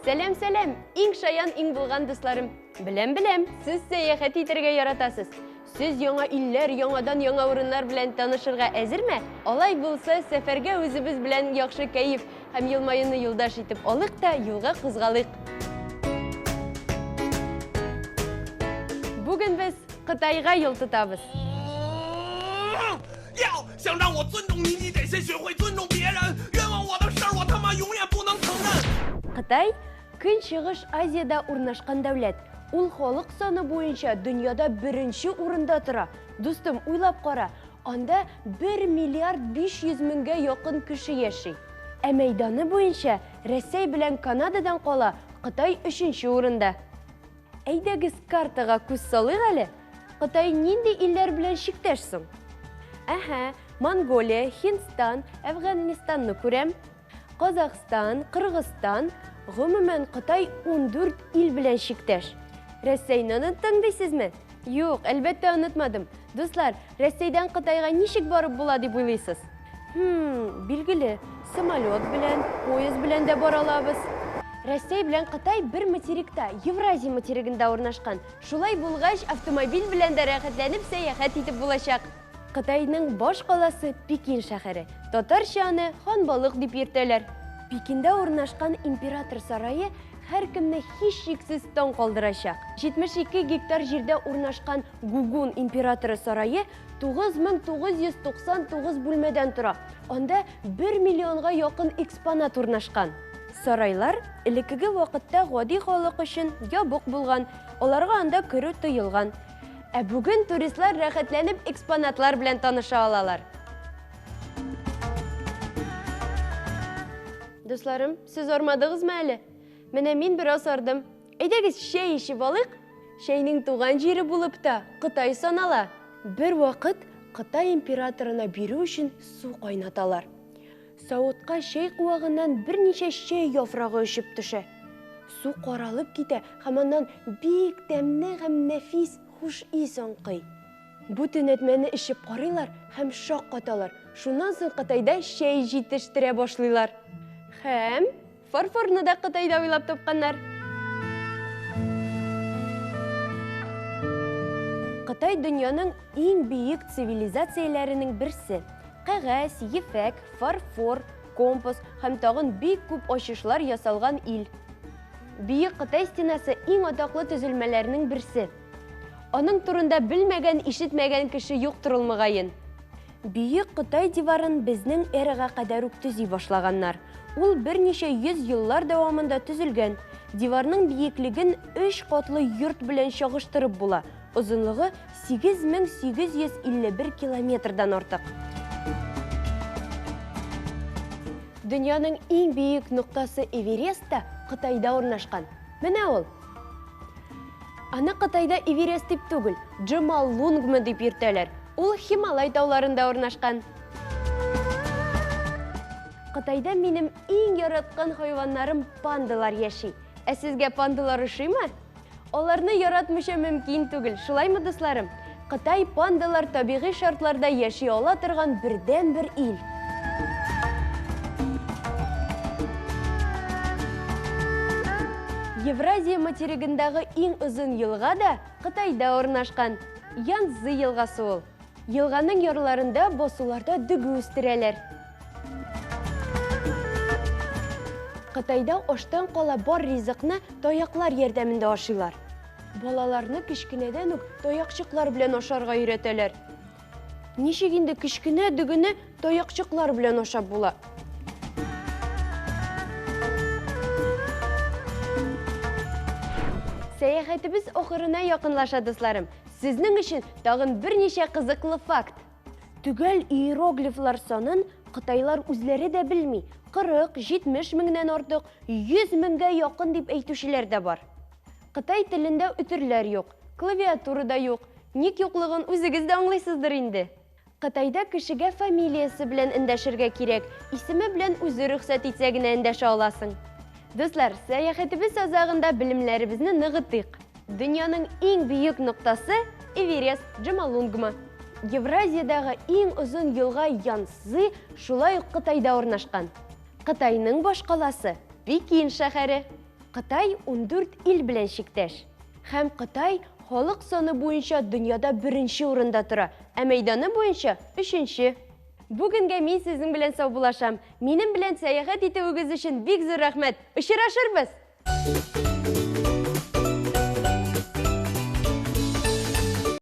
Сәлам, сәлам, иң шаян, иң булган дусларым. Беләм, беләм, сез сәяхәт итәргә яратасыз. Сез яңа илләр, яңадан яңа урыннар белән танышырга әзерме? Алай булса, сәфәргә үзебез белән яхшы кәеф һәм елмаюны юлдаш итеп алыйк та юлга кузгалыйк. Бүген без Кытайга юл тотабыз. Кытай Көнчыгыш Азиядә урнашкан дәүләт. Ул халык саны буенча дөньяда беренче урында тора. Дустым, уйлап кара, анда 1 миллиард 500 меңгә якын кеше яши. Ә мәйданы буенча Рәсәй белән Канададан кала Кытай өченче урында. Әйдәгез картага күз салыйк әле. Кытай нинди илләр белән чиктәш соң? Әһә, Монголия, Һиндстан, Әфганстанны күрәм. Казахстан, Кыргызстан, гомумән, Кытай 14 ил белән чиктәш. Рәсәйне оныттың дисезме? Юк, әлбәттә онытмадым. Дуслар, Рәсәйдән Кытайга ничек барып була дип уйлыйсыз? Хм, билгеле, самолет белән, поезд белән дә бара алабыз. Рәсәй белән Кытай бер материкта, Евразия материгында урнашкан. Шулай булгач, автомобиль белән дә рәхәтләнеп сәяхәт итеп булачак. Кытайның баш каласы Пекин шәһәре. Татарча аны Ханбалык дип йөртәләр. Пекинда урнашкан император сарае һәркемне һичшиксез таң калдырачак. 72 гектар җирдә урнашкан Гугун императоры сарае 9999 бүлмәдән тора. Анда 1 миллионга якын экспонат урнашкан. Сарайлар элеккеге вакытта гади халык өчен ябык булган, аларга анда керү тыелган. Ә бүген туристлар рәхәтләнеп экспонатлар белән таныша алалар. Дусларым, сез армадыгызмы әле? Менә мин бераз ардым. Әйдәгез, чәй эчеп алыйк. Чәйнең туган җире булып та Кытай санала. Бер вакыт Кытай императорына бирү өчен су кайнаталар. Савытка чәй куагыннан берничә чәй яфрагы очып төшә. Су каралып китә һәм аннан бик тәмле һәм нәфис хуш ис аңкый. Бу төнәтмәне эчеп карыйлар һәм шаккаталар. Шуннан соң Кытайда чәй җитештерә башлыйлар. Һәм Фарфорны да Кытайда уйлап тапканнар. Кытай дөньяның иң бөек цивилизацияләренең берсе. Кәгазь, ефәк, фарфор, компас һәм тагын бик күп ачышлар ясалган ил. Бөек Кытай стенасы иң атаклы төзелмәләрнең берсе. Аның турында белмәгән, ишетмәгән кеше юктыр ул мөгаен. Бөек Кытай диварын безнең эрага кадәр үк төзи башлаганнар. Ул берничә йөз еллар дәвамында төзелгән. Диварның биеклеген өч катлы йорт белән чагыштырып була, озынлыгы 8851 километрдан артык. Дөньяның иң биек ноктасы Эверест та Кытайда урнашкан. Менә ул! Аны Кытайда Эверест дип түгел, Джомолунгма дип йөртәләр. Ул Һималай тауларында урнашкан. Кытайда минем иң яраткан хайваннарым пандалар яши. Ә сезгә пандалар ошыймы? Аларны яратмыйча мөмкин түгел, шулаймы, дусларым? Кытай пандалар табигый шартларда яши ала торган бердәнбер ил. Евразия материгындагы иң озын елга да Кытайда урнашкан. Янцзы елгасы ул. Елганың ярларында басуларда дөге үстерәләр. Кытайда аштан кала бар ризыкны таяклар ярдәмендә ашыйлар. Балаларны кечкенәдән үк таякчыклар белән ашарга өйрәтәләр. Ничек инде кечкенә дөгене таякчыклар белән ашап була? Сәяхәтебез ахырына якынлаша, дусларым. Сезнең өчен тагын берничә кызыклы факт. Төгәл иероглифлар санын кытайлар үзләре дә белми. 40, 70 меңнән артык, 100 меңгә якын дип әйтүчеләр дә бар. Кытай телендә өтерләр юк, клавиатура да юк. Ник юклыгын үзегез дә аңлыйсыздыр инде. Кытайда кешегә фамилиясе белән эндәшергә кирәк, исеме белән үзе рөхсәт итсә генә эндәшә аласың. Дуслар, сәяхәтебез азагында белемнәребезне ныгытыйк. Дөньяның иң бөек ноктасы, Эверест, Джомолунгма. Евразиядәге иң озын елга Янцзы шулай ук Кытайда урнашкан. Кытайның башкаласы, Пекин шәһәре. Кытай 14 ил белән чиктәш. Һәм Кытай халык саны буенча дөньяда беренче урында тора, ә мәйданы буенча өченче. Бүгенгә мин сезнең белән саубуллашам. Минем белән сәяхәт итүегез өчен бик зур рәхмәт. Очрашырбыз!